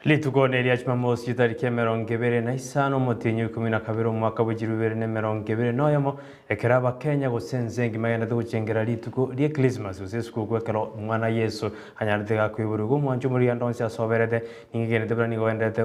Rituko neria Jumamosi chitariki 25 omotienyi o 12 omwaka bwe 2021, ekero Abakenya gose ense engima egenderete gochengera rituko rie Krismasi gose esukukuu ekero omwana Yeso anyarete gakoiborwa. Igo omwancho omorigendo onsi ase oberete, nigo egenete buna nigo ogenderete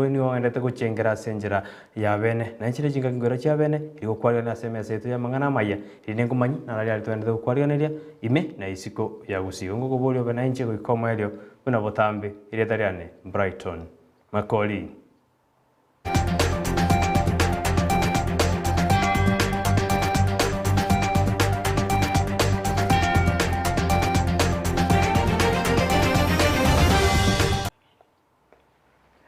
nigo ogenderete gochengera ase enchera ya bene. Na inche ne chingaki nkoira chia bene, rigokwarigania ase emesa yaito y'amang'ana amaya, erinde nkomanyie naro riaria togenderete gokwariganeria ime na isiko ya gusii. Igo ngokoboria obe nainche goika omoerio Buna botambe, erieta riane Brighton Makori.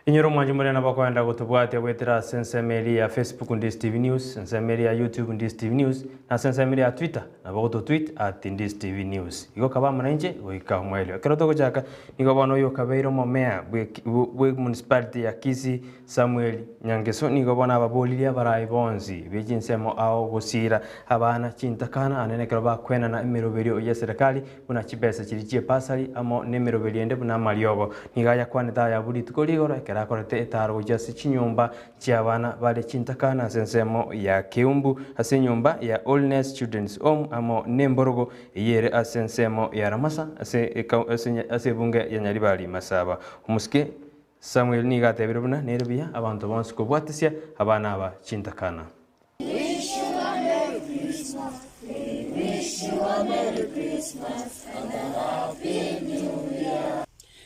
Inyora omwancho moria nabo okoenda gotobwatia goetera ase ensemo eria ya Facebook Ndisi TV News, ensemo eria ya YouTube Ndisi TV News, na ase ensemo eria ya Twitter nabo ogototweet at Ndisi TV News. Igo kaba amo nainche goika omoerio. Ekero togochaka nigo bono oyo okabeire omomea bwe municipality ya Kisii Samuel Nyangeso nigo bono ababoririe abarai bonsi be chinsemo ao gosiira abana chintakana anene ekero bakwenana emeroberio y'eserekari buna chibesa chiria chi'epasari, amo nemeroberi ende buna amariogo. Nigo ayakwanete aya abwo rituko rigoro, ekero akorete etaaro gochia ase chinyomba chi'abana bare chintakana ase ensemo ya Keumbu, ase enyomba ya Holiness Children's Home, amo nemborogo eyio ere ase ensemo ya Ramasa, ase ase ebunge ya Nyaribari Masaba. Omosike Samuel nigo atebire buna nere buya abanto bonsi kobwatisia abana aba chintakana.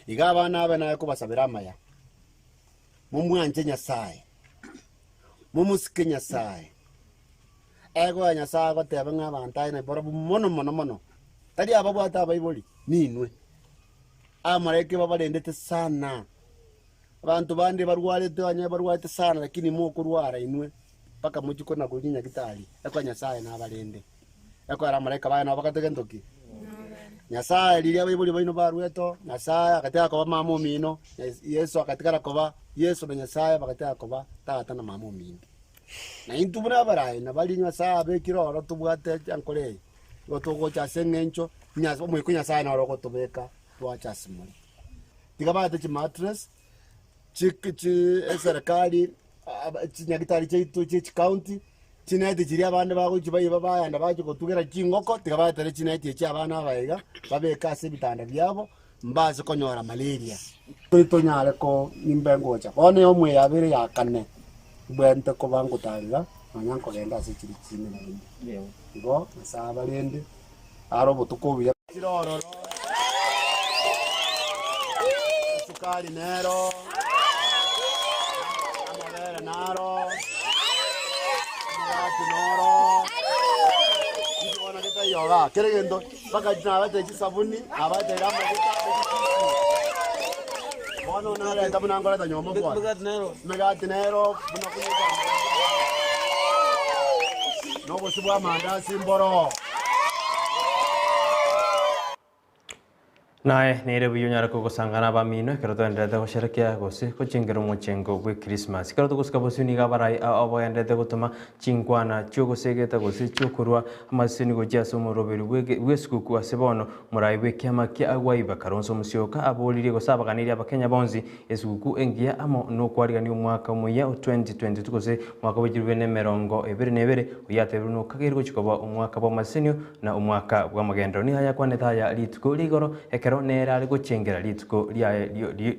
Iga abana abe naye kobasabera amaya, momwanche Nyasae, momosike Nyasae. Egoya Nyasae agoteba ng'a abanto aye nabarabwo mono mono mono, tari ababwate abaibori, ninwe. Abamalaika babarendete sana. Abanto bande barwarete onye barwarete sana lakini mokorwara inwe mpaka mochie kona koria nyagetari, ekero Nyasaye nabarende. Ekero amalaika baye nabo bagate gento ki? Nyasaye riria abaibori baino barwete oo, Nyasaye agatiga koba mama omino, Yeso agatigara koba Yeso na Nyasaye bagatiga koba tata na mama omino. Na intwe buna abarai nabari Nyasaye abekire ororo tobwate enkoro eye, nigo togocha ase eng'encho Nya omoika o Nyasaye noro ogotobeka twacha ase more. Tiga baete chimattress, chik chi eserekari aba chinyagitari chiaito chie chicounty, chineti chiria abande bagochi baiba bayanda bachi gotugera chingoko, tiga baetere chineti echi abana aba iga, babeke ase ebitanda biabo, mbase konyora malaria. Tori tonyare ko nimbe ngocha bono eomo eye yabere ya kane, mbwente koba ngotarera nonya nkogenda ase chiri chinde naende. Igo Nyasae abarende. Are obotuko obuya. Chire ororo, esukari nero, amabere naro, omogati noro, inki bono getaiyo igaa? Kera egento mpaka nabateire chisabuni, nabateire amaguta, bono nareta buna nkoreta nyomba bwana. Emegati nero, buna buna na obosio bw'amandasi mboro. Naye nere buya onyare kogosangana abamino ekero toendererete gosherekea gose gochengera omochengo bwe Christmas. Ekero togosika bosio nigo abarai ao bagendererete gotoma chinkwana chi'ogosegeta gose chi'okorua amaseseni gochia ase omoroberi bw'esukuku ase bono Morai bw'ekiama kia Agwaiba Kalonzo Musyoka aboririe gose abaganirie abakenya bonsi esuguku engiya amo nokwarigania omwaka omoyia o 2022 gose omwaka bwe chirube nemerongo ebere na ebere oyio atebirie buna okageire gochia koba omwaka bw'amasesenio na omwaka bw'amagenderero. Nigo ayakwanete aya rituko rigoro ekero nere are gochengera rituko riaye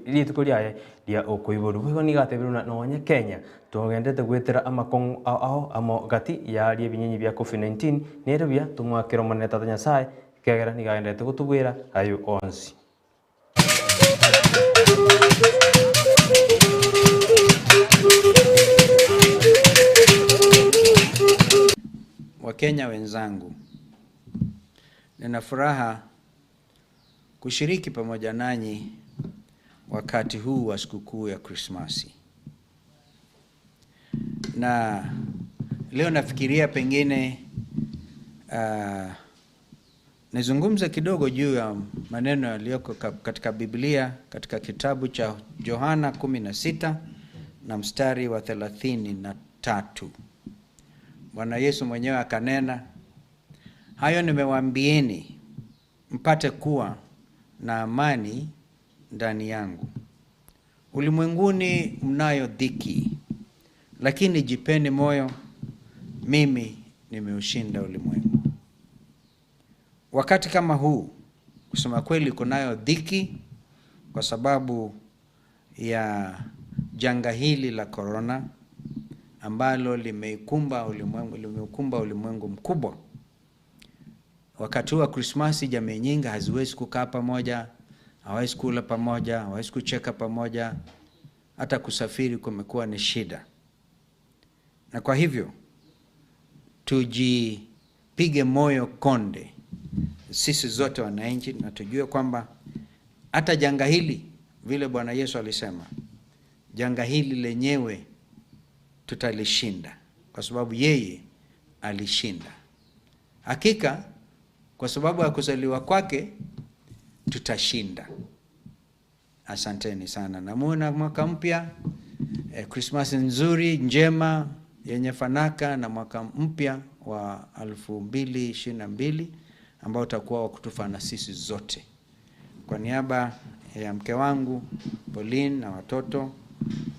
rituko riaye ria okoiborwa. Boigo nigo atebirie buna nonye Kenya togenderete goetera amakong'u ao ao amo gati yaria ebinyinyi bia Covid-19 nere buya tomwakere Omonene Tata Nyasaye Ekiagera nigo agendererete gotobwera ayio onsi. Wakenya wenzangu, nina furaha kushiriki pamoja nanyi wakati huu wa sikukuu ya Krismasi. Na leo nafikiria pengine nizungumze kidogo juu ya maneno yaliyoko katika Biblia katika kitabu cha Yohana 16 na mstari wa 33. Bwana Yesu mwenyewe akanena, hayo nimewaambieni mpate kuwa na amani ndani yangu. Ulimwenguni mnayo dhiki, lakini jipeni moyo, mimi nimeushinda ulimwengu. Wakati kama huu, kusema kweli, kunayo dhiki kwa sababu ya janga hili la corona ambalo limeukumba ulimwengu mkubwa. Wakati huu wa Krismasi, jamii nyingi haziwezi kukaa pamoja, hawawezi kula pamoja, hawawezi kucheka pamoja, hata kusafiri kumekuwa ni shida. Na kwa hivyo tujipige moyo konde sisi zote wananchi, na tujue kwamba hata janga hili, vile Bwana Yesu alisema, janga hili lenyewe tutalishinda, kwa sababu yeye alishinda. Hakika kwa sababu ya kuzaliwa kwake tutashinda. Asanteni sana. Na muwe na mwaka mpya, Krismasi nzuri njema yenye fanaka, na mwaka mpya wa 2022 ambao utakuwa wa kutufana sisi zote. Kwa niaba ya mke wangu Pauline na watoto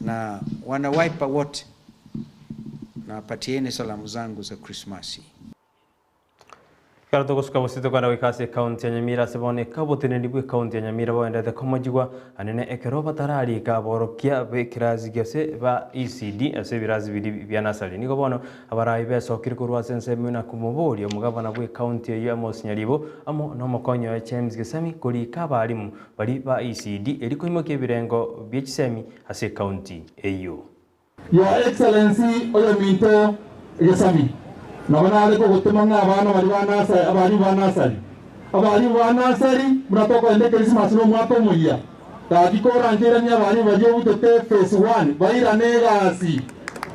na wana Wiper wote, nawapatieni salamu zangu za Krismasi. Karo togosuka bosito kana wikase county ya Nyamira sebone kaboteneni bwe county ya Nyamira boendete komojigwa anene ekero batararika borokia be kirazi gyose ba ECD ase birazi biri bya nasari. Nigo bono abarayi besokire korwa ase ensemo na kumobori omugabana bwe county ya Amos Nyaribo amo nomokonyo wa James Gesami korika abarimu bari ba ECD eriko imokia ebirengo bie chisemi ase county eyo. Your Excellency Oyominto Gesami nabona ariko gutuma ng'abana bari ba nasari, abari ba nasari, abari ba nasari muratoka ende Christmas no mwaka omuya gaki korangerania abari bari obutete phase 1 bairane egasi,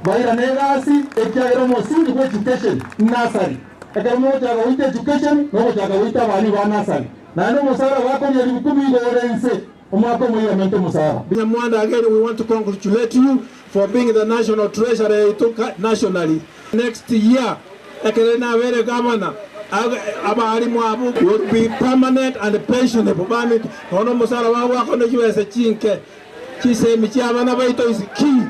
bairane egasi ekiagera omosingi bwa education nasari ekero mogochaka goita education nogochaka goita abari ba nasari naende omosara bakoria ribukumi igoro ense omwaka omuya mente omosara. Nyamwanda, again we want to congratulate you for being the national treasurer nationally. Next year ekerena were governor abarimu abo would be permanent and pensionable. Bami ono musara wawe akono chiwese chinke chisemi chia abana baito is key,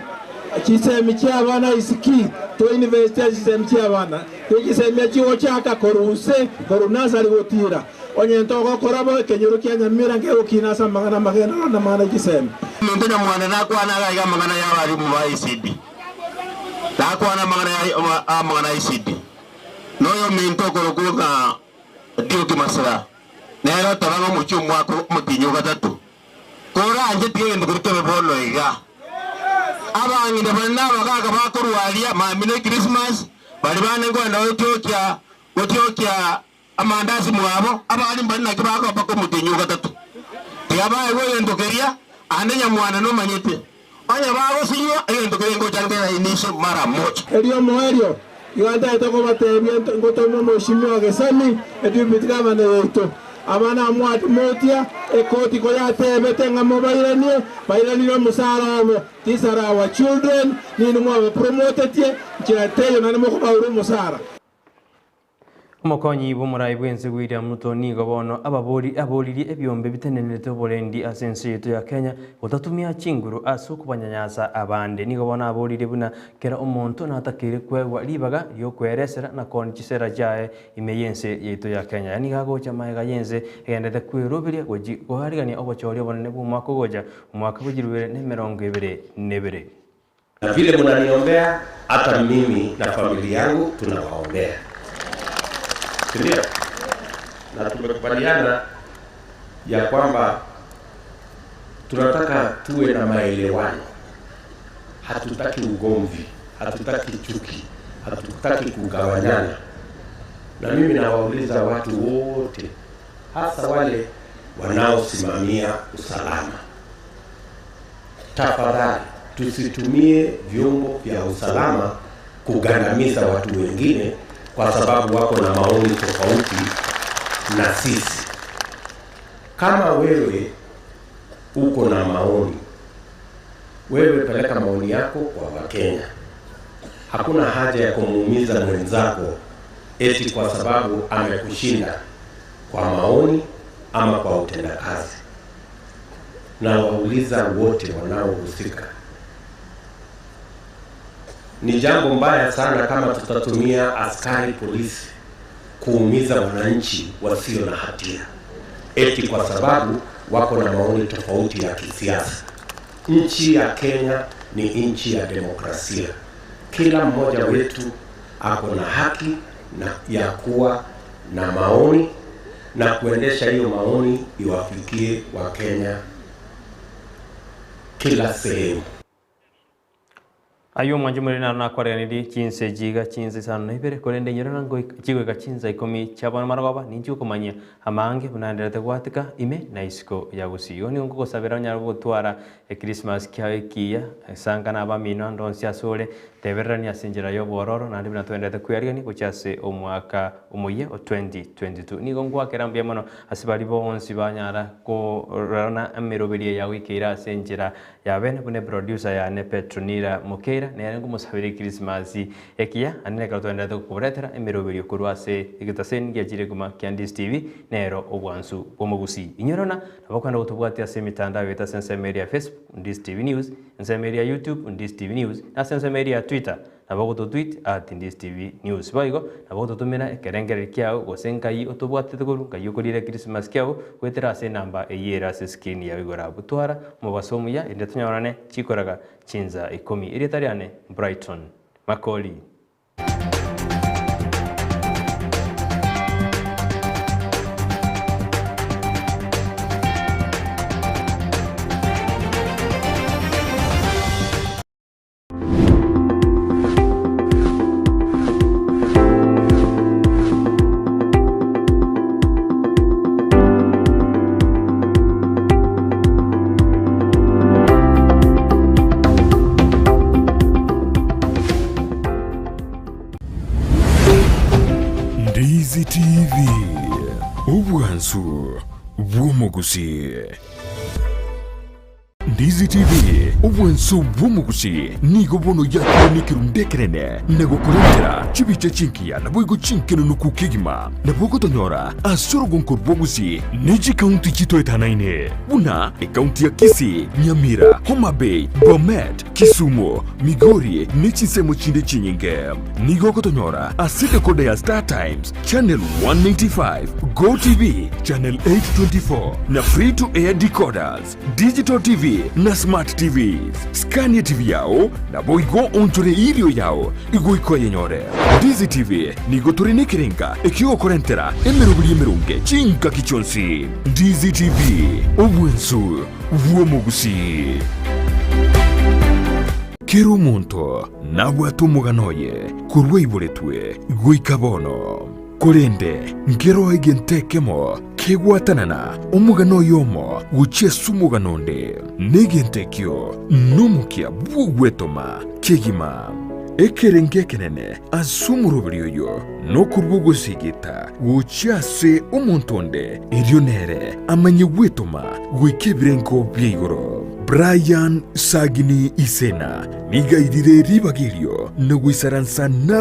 chisemi chia abana is key to invest chisemi chia abana chisemi chiwo chaka koruse korunasari gotira onye ntogokora bo kenyoro kia Nyamira ngegokina ase amang'ana magena na mang'ana chisemi. Minto Nyamwanda nakwana gaiga amang'ana ya abarimu ba ECD nakwana amang'ana ya amang'ana ya ECD noyo minto okorokuga Dioki Masira nero tabaga omochie omwaka omotinyi ogatatu koranje tiga egento keria kebe bono iga abang'ina bari na abagaka bakorwaria mami ne Christmas bari bane nkwenda gotiokia gotiokia amandasi mwabo abari mbari naki bakoba komotinyi ogatatu tiga baegwa egento keria ande Nyamwana nomanyete onye bagosinywa egento keria ngochangera inishe mara moja. Erio moerio igataete kobatebia ngotoma omoshimiwa Gesami deputy governor yaito abana mwati motia ekoti koyatebete ng'a mobairanie bairanire omusara obo. These are our children nini mwabe promotetie nchirateyo nane mokobaura omusara. Omokonyi bw'omorai bw'ense William Ruto nigo bono ababori aboririe ebiombe bitenenete oborendi ase ense yetu ya Kenya gotatumia chinguru ase okobanyanyasa abande. Nigo bono aboririe buna kera omonto natakeire kwegwa ribaga riokweresera na koni chisera chiaye ime y'ense yetu ya Kenya. Yani gagocha maega y'ense egendete kweroberia gochi koharigania obochori obonene bwa omwaka ogocha omwaka bwa 2022. Na vile mnaniombea, hata mimi na familia yangu tunawaombea. Ndio. Na tumekubaliana ya kwamba tunataka tuwe na maelewano. Hatutaki ugomvi, hatutaki chuki, hatutaki kugawanyana. Na mimi nawauliza watu wote, hasa wale wanaosimamia usalama, tafadhali tusitumie vyombo vya usalama kugandamiza watu wengine kwa sababu wako na maoni tofauti na sisi. Kama wewe uko na maoni, wewe peleka maoni yako kwa Wakenya. Hakuna haja ya kumuumiza mwenzako eti kwa sababu amekushinda kwa maoni ama kwa utendakazi. Na wauliza wote wanaohusika, ni jambo mbaya sana kama tutatumia askari polisi kuumiza wananchi wasio na hatia eti kwa sababu wako na maoni tofauti ya kisiasa. Nchi ya Kenya ni nchi ya demokrasia. Kila mmoja wetu ako na haki na ya kuwa na maoni na kuendesha hiyo maoni iwafikie Wakenya kila sehemu. Ayio omwancho more naro nakwareganirie chinsa echi iga chinsa isano na ibere, korende inyore ng'a ngoika chigoika chinsa ikomi chia bono marogoba, ninche okomanyia amange buna aenderete gwatika ime na isiko ya gusii. Igo nigo nkogosabera onyare gotwara ekrismasi kiao ekiya, sanka na abamino ande onsi asore, tebererania ase enchera y'obwororo, naende buna twenderete kwearigania gochia ase omwaka omoyia o 2022. Nigo ngwakera mbuya mono ase baria bonsi banyara korora emeroberio eye ya goikeira ase enchera ya bene buna eproducer yane Petronila Mokeira nere nkomosabera ekrisimasi ekiya naende nekero twenderete gokoboretera emeroberio korwa ase egetaseni giachire koma kia Ndizi TV nero obwansu bw'omogusii. Inwe rona nabo okwenda gotobwatia ase emitandao yaito ase ensemo eria ya Facebook Ndizi TV News, ensemo eria ya YouTube Ndizi TV News na ase ensemo eria ya Twitter Nabo ogototweet at Ndizi TV News. Boigo nabo ogototomera ekerengererio kiao gose nkai otobwatete korwa nkai okorire Christmas kiao goetera ase enamba eyio ere ase screen yao igoro abwo. Twara omobaso omuya erinde tonyorane chikoraga chinsa ikomi. Erieta riane Brighton Makori. Ndizi TV, obwansu bw'omogusii. Ndizi TV, obwanso bw'omogusi, nigo bono yakire nekerundu ekenene na gokorentera chibicha chingiya naboigo chinkenunuku kegima. Nabo ogotonyora ase orogonko rw'obogusi ne chikaunti chitoetanaine buna ekaunti ya Kisii, Nyamira, Homa Bay, Bomet, Kisumu, Migori ne chinsemo chinde chinyinge. Nigo ogotonyora ase decoder ya Star Times, Channel 195, Go TV, Channel 824 na Free to Air decoders. Digital TV na Smart TVs. Skania TV yao naboigo onchore irio yao igoika oyenyore. Ndizi TV nigo tore nekerenga ekiogokorentera emeroberi emeronge chingaki chionsi. Ndizi TV, obwensu bw'omogusii. Kera omonto nabwate omogano oye korwa aiboretwe goika bono. Korende nkeroo egento ekemo kegwatanana omogano oyomo gochia ase omogano onde, na egento ekio nomokia bw'ogwetoma kegima. Ekerengo ekenene ase omoroberi oyo nokorua ogosigita gochia ase omonto onde, erio nere amanye gwetoma goika ebirengo bia igoro. Brian Sagini Isena nigo airire ribaga erio na goisaransa na.